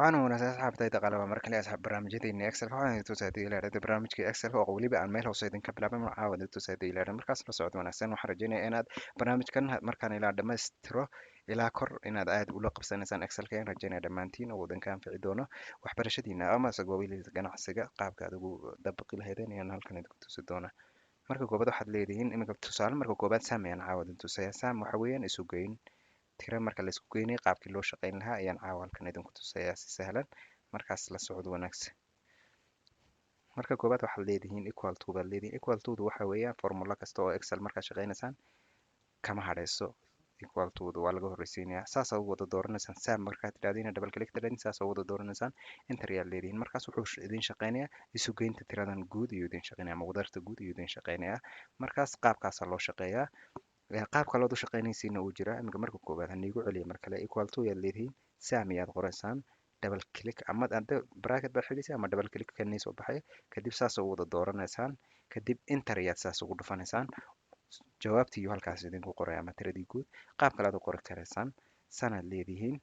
Waxaan wanaagsan asxaabtayda qalaba mar kale asxaab barnaamijyadeena Excel waxaan idin tusaa diilaarada barnaamijka Excel oo weliba aan meel hoose idinka bilaabay caawa idin tusaa diilaarada markaas la socod wanaagsan. Waxaan rajeynayaa inaad barnaamijkan markaan ilaa dhammaystiro ilaa kor inaad aad ula qabsanaysaan Excelka. Ayaan rajeynaya dhammaantiin oo idinka anfici doono waxbarashadiina amase goobihiisa ganacsiga qaabka aad ugu dabaqi lahaydeen ayaan halkan idinku tusi doonaa. Marka koobaad waxaad leedihiin iminka tusaale, marka koobaad sum ayaan caawa idin tusaya. Sum waxa weeyaan isu geyn tira, marka la isku geynay qaabkii loo shaqeyn lahaa ayaan caawa halkan idinku tusayaa si sahlan. Markaas la socod wanaagsan. Marka koobaad waxaad leedihiin equal to baad leedihiin. Equal to waxa weeyaan formula kasta oo Excel markaad shaqeynaysaan kama hadhayso. Equal to waa laga horreysiinayaa. Saasaa u wada dooranaysaan sum markaad tidhahdeen, double click tidhahdeen, saasaa u wada dooranaysaan, enter ayaad leedihiin. Markaas wuxuu idin shaqeynayaa isu geynta tiradan guud ayuu idin shaqeynaya ama wadarta guud ayuu idin shaqeynayaa. Markaas qaabkaasaa loo shaqeeyaa. Qaab kalood u shaqeynaysiina uu jiraa. Iminka marka koobaad haniigu celiya mar kale, equal to ayaad leedihiin, sum ayaad qoraysaan, double click ama ade bracket baad xidhaysa ama double click kanii soo baxay, kadib saas u wada dooranaysaan, kadib enter ayaad saas ugu dhufanaysaan. Jawaabtii iyo halkaas idinku qoray ama tiradii guud. Qaab kale aad u qori karaysaan sanaad leedihiin,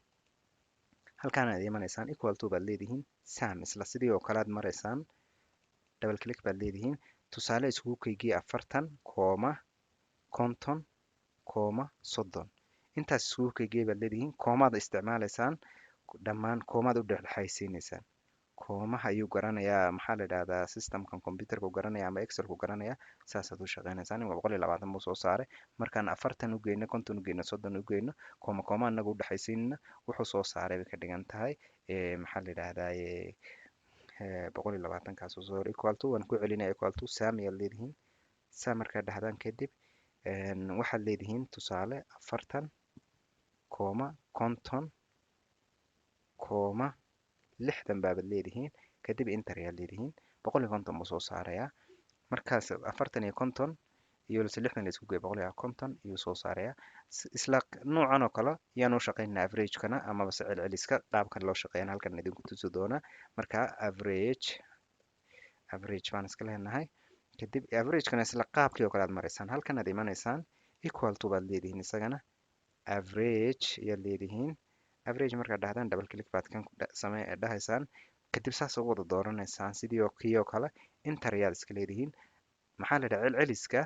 halkaan aad imanaysaan, equal to baad leedihiin, sum isla sidii oo kale aad maraysaan, double click baad leedihiin. Tusaale isugu keygii 40 comma 50 comma 30, intaas isugu keygii baad leedihiin. Commaad isticmaalaysaan dhammaan, commaad u dhexdhexaysiinaysaan. Commaha ayuu garanayaa, maxaa la idhahdaa, systemkan computerka u garanaya ama Excelku garanaya. Saasaad u shaqeynaysaan. Waa 120 buu soo saaray. Markaan 40 u geyno, 50 u geyno, 30 u geyno, comma comma anaga u dhexaysiinayna, wuxuu soo saaray bay ka dhigan tahay, maxaa la idhahdaa, 120kaas soo saaray. Equal to waan ku celinaya, equal to sum ayaad leedihiin. Sum markaad dhahdaan kadib waxaad leedihiin tusaale 40 comma 50 comma 60 baabad leedihiin, kadib enter ayaad leedihiin. 150 buu soo saarayaa. Markaas 40 iyo 50 iyo lise 60 la isku geeyo 150 ayuu soo saarayaa. Isla noocan oo kale yaan u shaqeynaa average-kana amaba se celceliska. Qaabkan loo shaqeeyana halkan idinku tusi doonaa. Marka average baan iska leenahay. Kadib average-kana isla qaabkii oo kale aad maraysaan, halkan aad imanaysaan, equal to baad leedihiin, isagana average ayaad leedihiin. Average markaad dhahdaan, double click baad kan same dhahaysaan, kadib saas ugu wada dooranaysaan sidii oo kii oo kale, enter ayaad iska leedihiin. Maxaa la dhaha, celceliska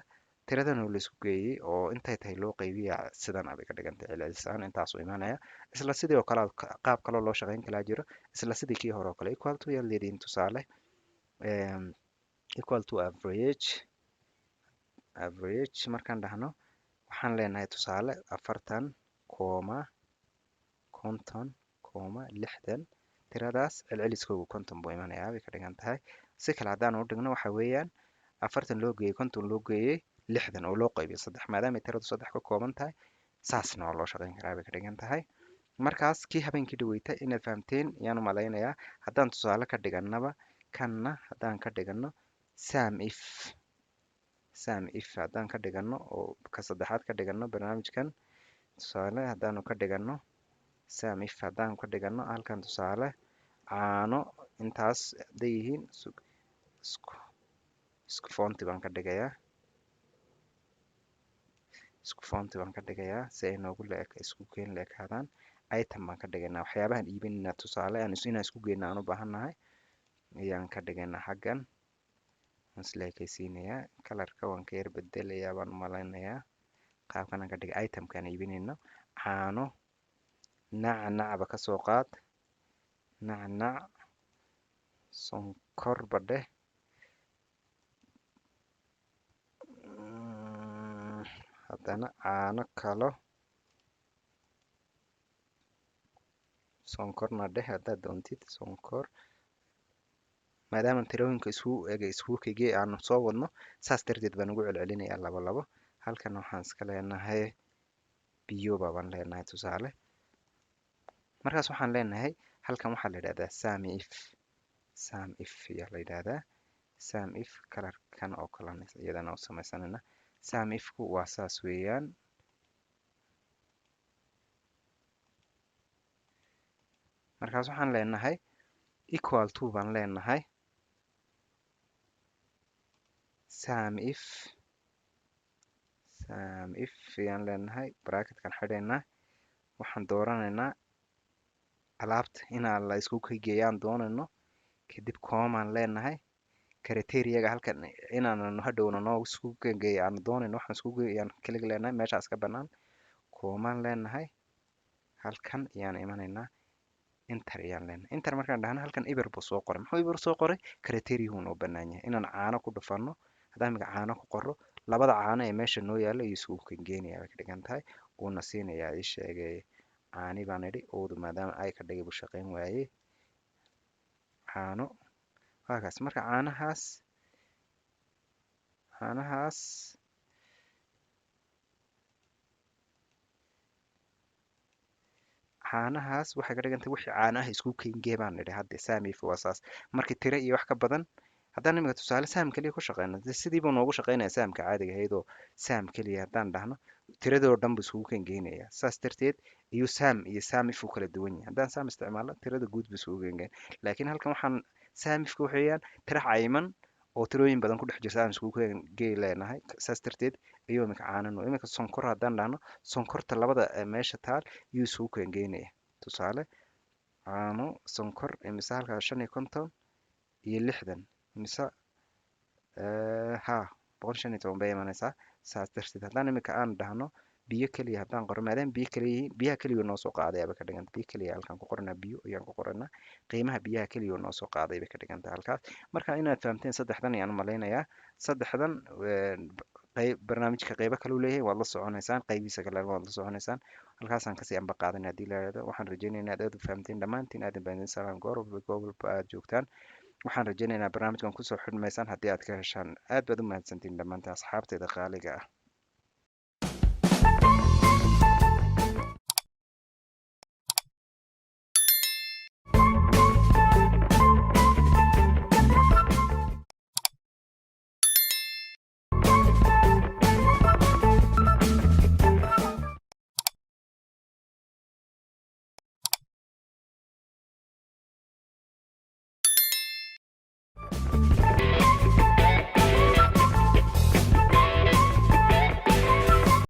tiradan oo la isku geeyey oo intay tahay loo qaybiya sidan abay ka dhigantay celcelis ahaan intaasuu imanaya. Isla sidii oo kale qaab kaloo loo shaqeyn kalaa jiro, isla sidii kii hore oo kale equal to ayaad leedihiin. Tusaale equal to average. Average markaan dhahno waxaan leenahay tusaale 40 comma 50 comma 60, tiradaas celceliskoogu 50 buu imanayaa bay ka dhigan tahay. Si kale haddaan u dhigno waxa weeyaan 40 loo geeyey 50 loo geeyey 60 oo loo qaybiyo saddex, maadaama tiradu saddex ka kooban tahay, saasna waa loo shaqeyn karaa bay ka dhigan tahay. Markaas kii habeenkii dhaweyta inaad fahamteen ayaan u malaynayaa. Haddaan tusaale ka dhigannaba kanna, haddaan ka dhigano sum if, sum if haddaan ka dhigano oo ka saddexaad ka dhigano barnaamijkan, tusaale haddaanu ka dhigano sum if, haddaan ka dhigano halkan tusaale caano intaas hadday yihiin, isku fonti baan ka dhigayaa, isku fonti baan ka dhigayaa si ay noogu la isku keen la ekaadaan. Item baan ka dhigaynaa waxyaabahan iibinayna, tusaale aan inaan isku geyna aan u baahannahay ayaan ka dhigaynaa. Xaggan waan isla ekaysiinayaa, colorka waan ka yar bedelayaa baan u malaynayaa. Qaabkan aan ka dhigay itemkaan iibinayno, caano, nacnacba ka soo qaad, nacnac, sonkorba dheh, haddana caano kalo, sonkorna dheh haddaad doontid sonkor. Maadaama tirooyinka isku eg isku kegee aanu soo wadno, saas darteed baan ugu celcelinayaa labo labo. Halkan waxaan iska leenahay biyo baan leenahay tusaale. Markaas waxaan leenahay halkan waxaa la yidhahdaa sum if, sum if ayaa la yidhahdaa. Sum if colorkan oo kalena iyadana u samaysanayna. Sum ifku waa saas weeyaan. Markaas waxaan leenahay equal to baan leenahay sum if, sum if ayaan leenahay, bracketkan xidhaynaa, waxaan dooranaynaa Alaabta inaan la isku geeyaan doonayno. Kadib comma aan leenahay. Criteriaga halkan inaan hadhowna noo isku geeyo aan doonayno, waxaan isku geeyaan click leenahay meeshaas ka bannaan. Comma aan leenahay, halkan ayaan imanaynaa, enter ayaan leenahay. Enter markaan dhahno, halkan eber buu soo qoray. Muxuu eber soo qoray? Criteriahu noo bannaan yahay inaan caano ku dhufano. Haddaan imika caano ku qoro, labada caano ee meesha noo yaalla iyo isugu kengeenaya bay ka dhigan tahay, wuuna siinayaa. Ii sheegay caani baan idhi oodu maadaama ay ka dhigay buu shaqayn waayey. Caano waakaas. Marka caanahaas waxay ka dhigantay wixii caanaha isku kengee baan nidhi. Hadda SUMIF waa saas. Markii tiro iyo wax ka badan, haddaan imika tusaale SUM keliya ku shaqeyno, dee sidii buu noogu shaqeynaya SUMka caadiga ahayd oo SUM keliya haddaan dhahno, tiradoo dhan buu isugu kengeenaya. Saas darteed iyo SUM iyo SUMIF uu kala duwan yahay. Haddaan SUM isticmaalno, tirada guud buu isugu kengeen, laakiin halkan waxaan SUMIFka waxweeyaan tiro cayiman oo tirooyin badan ku dhex jirta aan isugu kengee leenahay. Saas darteed ayuu imika caanano. Imika sonkor haddaan dhahno, sonkorta labada meesha taal ayuu isugu kengeenaya. Tusaale caano, sonkor, imise halkaa? 55 iyo 60, imise? Ha, 115 bay imanaysaa. Saas darteed haddaan imika aan dhahno biyo keliya haddaan qoro, maadaama biyo keliya yihiin, biyaha keliya noo soo qaaday bay ka dhiganta. Biyo keliya halkan ku qoranaa, biyo ayaan ku qoranaa. Qiimaha biyaha keliya noo soo qaaday bay ka dhiganta halkaas. Marka inaad fahamteen saddexdan ayaan u malaynayaa. Saddexdan qayb barnaamijka qaybo kale uu leeyahay, waad la soconaysaan. Qaybihiisa kale waad la soconaysaan. Halkaasaan kasii anba qaadanay haddii la yidhahdo. Waxaan rajaynayaa inaad aad u fahamteen dhammaantiin. Aadan baan idin salaam goor walba, goob walba aad joogtaan. Waxaan rajaynaynaa barnaamijkan kusoo xidhmaysaan haddii aad ka heshaan. Aad baad u mahadsantiin dhammaantiin asxaabtayda qaaliga ah.